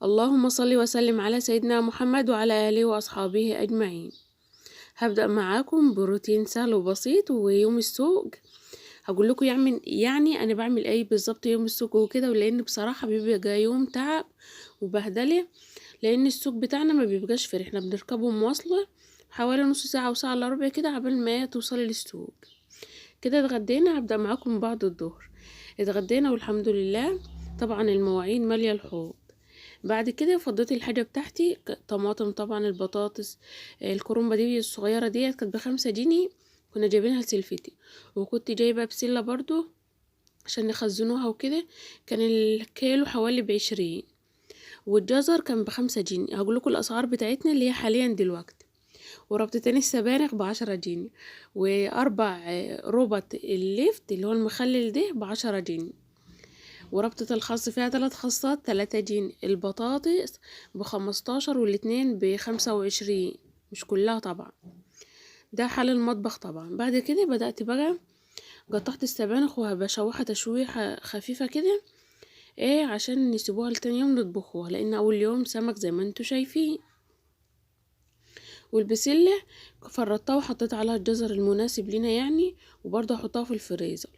اللهم صل وسلم على سيدنا محمد وعلى آله وأصحابه أجمعين. هبدأ معاكم بروتين سهل وبسيط ويوم السوق. هقول لكم يعني أنا بعمل إيه بالظبط يوم السوق وكده، ولأن بصراحة بيبقى يوم تعب وبهدلة، لأن السوق بتاعنا ما بيبقاش فري، احنا بنركبه مواصلة حوالي نص ساعة أو ساعة إلا ربع كده عبال ما توصلي للسوق. كده اتغدينا. هبدأ معاكم بعد الظهر. اتغدينا والحمد لله، طبعا المواعين مالية الحوض. بعد كده فضيت الحاجة بتاعتي، طماطم طبعا، البطاطس، الكرنبة دي الصغيرة ديت كانت ب5 جنيه، كنا جايبينها لسلفتي، وكنت جايبة بسلة برضو عشان نخزنوها وكده، كان الكيلو حوالي ب20، والجزر كان ب5 جنيه. هقول لكم الأسعار بتاعتنا اللي هي حاليا دلوقتي. وربطتين السبانخ ب10 جنيه، وأربع ربط الليفت اللي هو المخلل ده ب10 جنيه، وربطة الخس فيها 3 خصات 3 جنيه، البطاطس ب15 والاتنين ب25، مش كلها طبعا. ده حال المطبخ طبعا. بعد كده بدأت بقى قطعت السبانخ وهبشوحها تشويحة خفيفة كده عشان نسيبوها لتاني يوم نطبخوها، لان اول يوم سمك زي ما انتوا شايفين. والبسلة فرطتها وحطيت عليها الجزر المناسب لنا يعني، وبرضه احطها في الفريزر.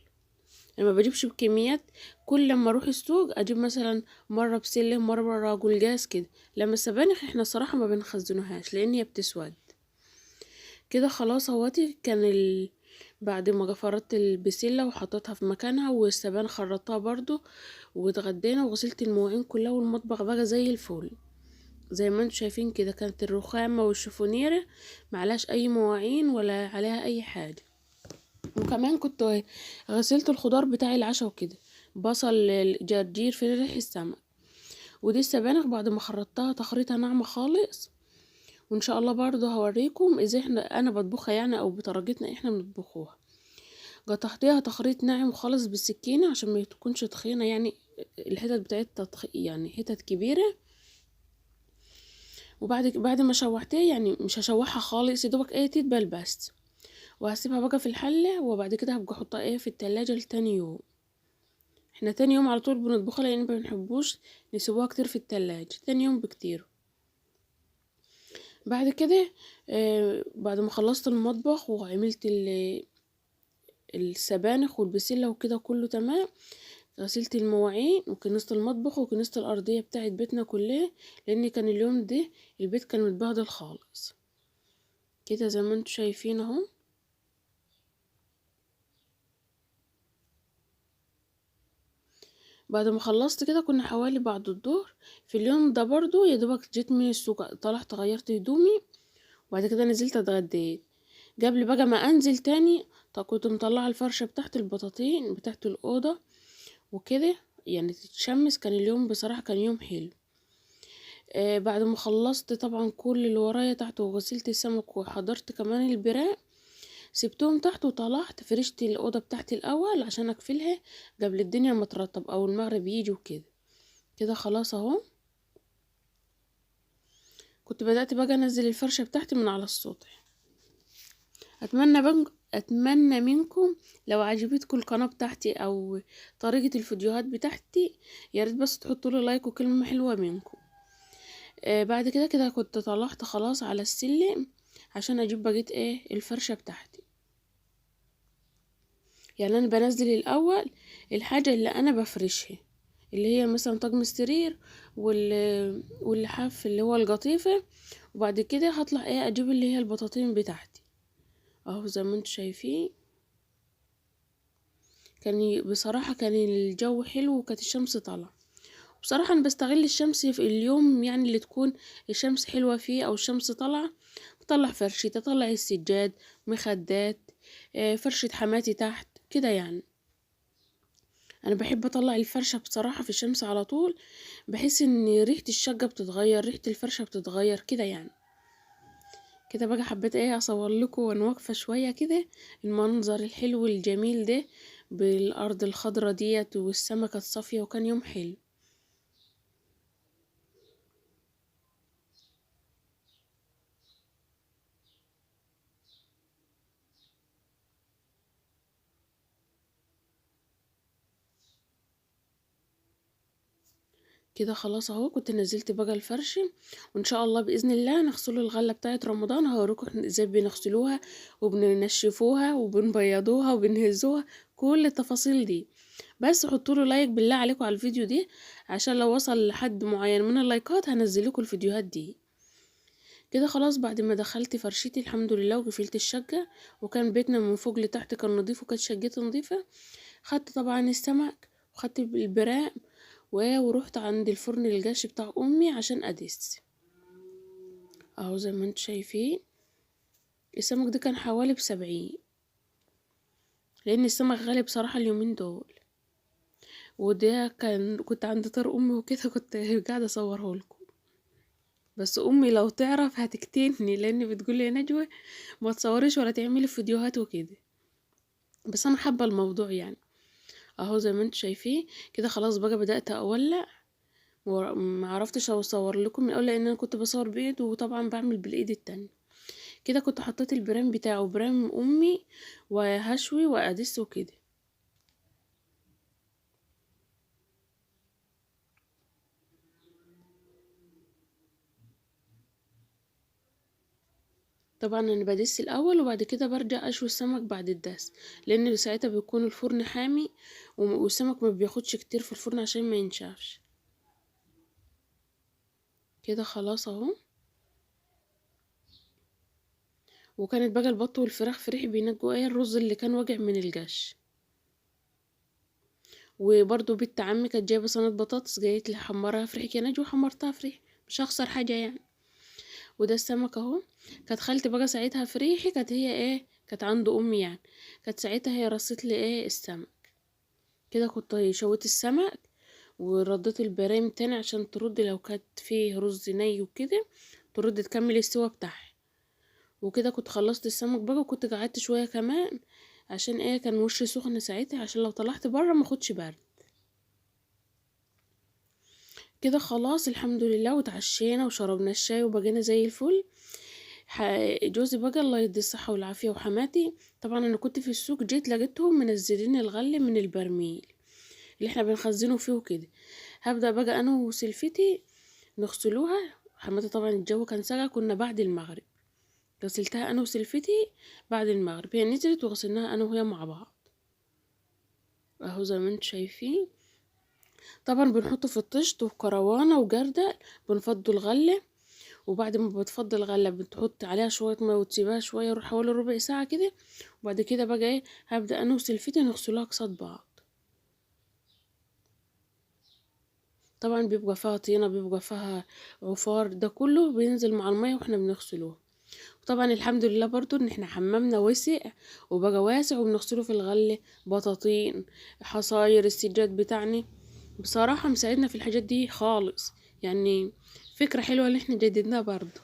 انا ما بجيبش بكميات، كل لما اروح السوق اجيب مثلا مرة بسلة مرة جولجاز كده. لما السبانخ احنا الصراحة ما بنخزنوهاش لان هي بتسود كده. خلاص اهوتي كان بعد ما فرطت البسلة وحطيتها في مكانها، والسبانخ خرطتها برضو، واتغدينا وغسلت المواعين كلها، والمطبخ بقى زي الفل زي ما انتم شايفين كده. كانت الرخامة والشفونيرة معلاش اي مواعين ولا عليها اي حاجة. وكمان كنت غسلت الخضار بتاع العشاء وكده، بصل، الجرجير، في ريح السمك. ودي السبانخ بعد ما خرطتها تخريطها ناعمة خالص، وان شاء الله برضو هوريكم ازاي انا بطبخها يعني، او بطريقتنا احنا بنطبخوها. قطعتها تخريط ناعم خالص بالسكينة عشان ما تكونش تخينة، يعني الحتت بتاعتها يعني حتت كبيرة. وبعد ما شوحتها، يعني مش هشوحها خالص، يا دوبك تدبل بس، وهسيبها بقى في الحلة. وبعد كده هبقى احطها في التلاجة لتاني يوم. احنا تاني يوم على طول بنطبخها لان ما بنحبوش نسيبوها كتير في التلاجة، تاني يوم بكتير. بعد كده بعد ما خلصت المطبخ وعملت السبانخ والبسلة وكده كله تمام، غسلت المواعين وكنست المطبخ وكنست الأرضية بتاعت بيتنا كلها، لأن كان اليوم ده البيت كان متبهدل خالص كده زي ما انتوا شايفين اهو. بعد ما خلصت كده كنا حوالي بعد الظهر في اليوم ده برضو، يا دوبك جيت من السوق، طلعت غيرت هدومي، وبعد كده نزلت اتغديت. قبل بقى ما انزل تاني كنت مطلعه الفرشة بتاعت البطاطين بتاعت الاوضة وكده يعني تتشمس. كان اليوم بصراحة كان يوم حلو. بعد ما خلصت طبعا كل اللي ورايا تحت، وغسلت السمك وحضرت كمان البراء، سبتهم تحت وطلعت فرشت الأوضة بتاعتي الأول عشان أقفلها قبل الدنيا ما ترطب أو المغرب يجي وكده. كده خلاص اهو. كنت بدأت بقى أنزل الفرشة بتاعتي من على السطح. أتمنى منكم لو عجبتكم القناة بتاعتي أو طريقة الفيديوهات بتاعتي، يا ريت بس تحطوا لي لايك وكلمة حلوة منكم. بعد كده كنت طلعت خلاص على السلم عشان أجيب بقية الفرشة بتاعتي. يعني انا بنزل الاول الحاجة اللي انا بفرشها، اللي هي مثلا طقم السرير واللحاف اللي هو القطيفه، وبعد كده هطلع اجيب اللي هي البطاطين بتاعتي اهو زي ما انتم شايفين. كان بصراحة كان الجو حلو وكانت الشمس طالعه. بصراحة انا بستغل الشمس في اليوم يعني اللي تكون الشمس حلوة فيه او الشمس طالعه، بطلع فرشتي، اطلع السجاد، مخدات، فرشه حماتي تحت كده. يعني انا بحب اطلع الفرشة بصراحة في الشمس على طول، بحس ان ريحه الشقة بتتغير، ريحه الفرشة بتتغير كده يعني. كده بقى حبيت اصور لكم وانا واقفة شوية كده المنظر الحلو الجميل ده بالارض الخضرة ديت والسمكه الصافية، وكان يوم حلو. كده خلاص اهو كنت نزلت بقى الفرش، وان شاء الله باذن الله نغسلوا الغلة بتاعه رمضان. هوريكم احنا ازاي بنغسلوها وبننشفوها وبنبيضوها وبنهزوها، كل التفاصيل دي. بس حطوا له like بالله عليكم على الفيديو دي، عشان لو وصل لحد معين من اللايكات هنزل لكم الفيديوهات دي. كده خلاص بعد ما دخلت فرشتي الحمد لله وقفلت الشقة، وكان بيتنا من فوق لتحت كان نظيف وكانت شقتي نظيفة. خدت طبعا السمك وخدت البرام ورحت عند الفرن الجاش بتاع امي عشان ادس. اهو زي ما انتم شايفين السمك ده كان حوالي ب70، لان السمك غالي بصراحة اليومين دول. وده كان كنت عند طار امي وكده، كنت قاعدة اصوره لكم، بس امي لو تعرف هتكتني، لان بتقول لي يا نجوى ما تصوريش ولا تعملي فيديوهات وكده، بس انا حابة الموضوع يعني. اهو زي ما انتم شايفين كده خلاص بقى بدأت اولع، وما عرفتش اصور لكم من الاول لان انا كنت بصور بايد وطبعا بعمل بالايد التانية. كده كنت حطيت البرام بتاعه برام امي وهشوي وادس وكده. طبعا انا بدس الاول وبعد كده برجع اشوي السمك بعد الدس، لان ساعتها بيكون الفرن حامي والسمك ما بياخدش كتير في الفرن عشان ما ينشفش. كده خلاص اهو. وكانت بقى البط والفراخ فرح بينجوا ايه الرز اللي كان واجع من الجش. وبرده بنت عمي كانت جايبه صينية بطاطس، جايت لي حمرها فرح يا نجوى، حمرتها فرح مش هخسر حاجة يعني. وده السمك اهو. كانت خالتي بقى ساعتها فريحي، كانت هي ايه كانت عند امي يعني، كانت ساعتها هي رصت لي ايه السمك. كده كنت شويت السمك ورديت البرام تاني عشان ترد لو كانت فيه رز ني وكده ترد تكمل السوا بتاعها. وكده كنت خلصت السمك بقى، وكنت قعدت شوية كمان عشان ايه كان وشي سخن ساعتها، عشان لو طلعت بره ما اخدش برد. كده خلاص الحمد لله وتعشينا وشربنا الشاي وبقينا زي الفل. جوزي بقى الله يدي الصحة والعافية وحماتي، طبعا انا كنت في السوق جيت لقيتهم منزلين الغل من البرميل اللي احنا بنخزنه فيه وكده. هبدأ بقى انا وسلفتي نغسلوها. حماتي طبعا الجو كان ساقع، كنا بعد المغرب غسلتها انا وسلفتي بعد المغرب، هي نزلت وغسلناها انا وهي مع بعض اهو زي ما انتم شايفين. طبعا بنحطه في الطشت وكروانه وجردل، بنفضوا الغلة، وبعد ما بتفضي الغلة بتحط عليها شوية مية وتسيبها شوية حوالي ربع ساعة كده. وبعد كده بقى ايه هبدا انا وسلفتي نغسلوها قصاد بعض. طبعا بيبقى فيها طينه، بيبقى فيها عفار، ده كله بينزل مع المية واحنا بنغسلوها. وطبعا الحمد لله برضو ان احنا حمامنا وسع وبقى واسع، وبنغسله في الغلة، بطاطين، حصاير، السجاد بتاعنا بصراحة مساعدنا في الحاجات دي خالص، يعني فكرة حلوة اللي احنا جددناها برضو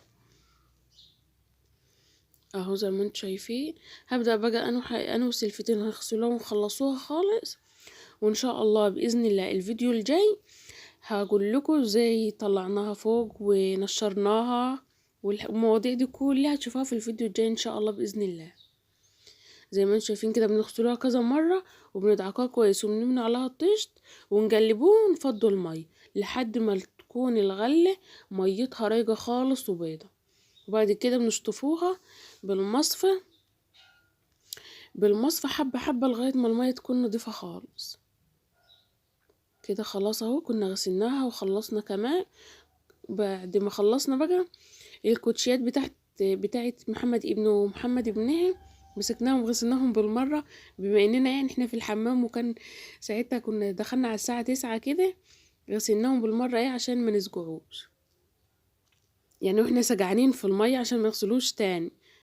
اهو زي ما انتم شايفين. هبدأ بقى انا وسلفتين هنغسلوها ونخلصوها خالص، وان شاء الله بإذن الله الفيديو الجاي هقول لكم ازاي طلعناها فوق ونشرناها والمواضيع دي كلها هتشوفوها في الفيديو الجاي ان شاء الله بإذن الله. زي ما انتم شايفين كده بنغسلوها كذا مرة وبندعكوها كويس وبنمنع عليها الطشت ونقلبوه ونفضوا المية لحد ما تكون الغلة ميتها رايقة خالص وبيضة. وبعد كده بنشطفوها بالمصفى حبة حبة لغاية ما المية تكون نضيفة خالص. كده خلاص اهو كنا غسلناها وخلصنا. كمان بعد ما خلصنا بقى الكوتشيات بتاعت محمد ابنه ومحمد ابنها مسكناهم وغسلناهم بالمرة، بما اننا يعني احنا في الحمام، وكان ساعتها كنا دخلنا على الساعة 9 كده، غسلناهم بالمرة ايه عشان ما نسجعوش يعني، واحنا سجعانين في المية عشان ما يغسلوش تاني.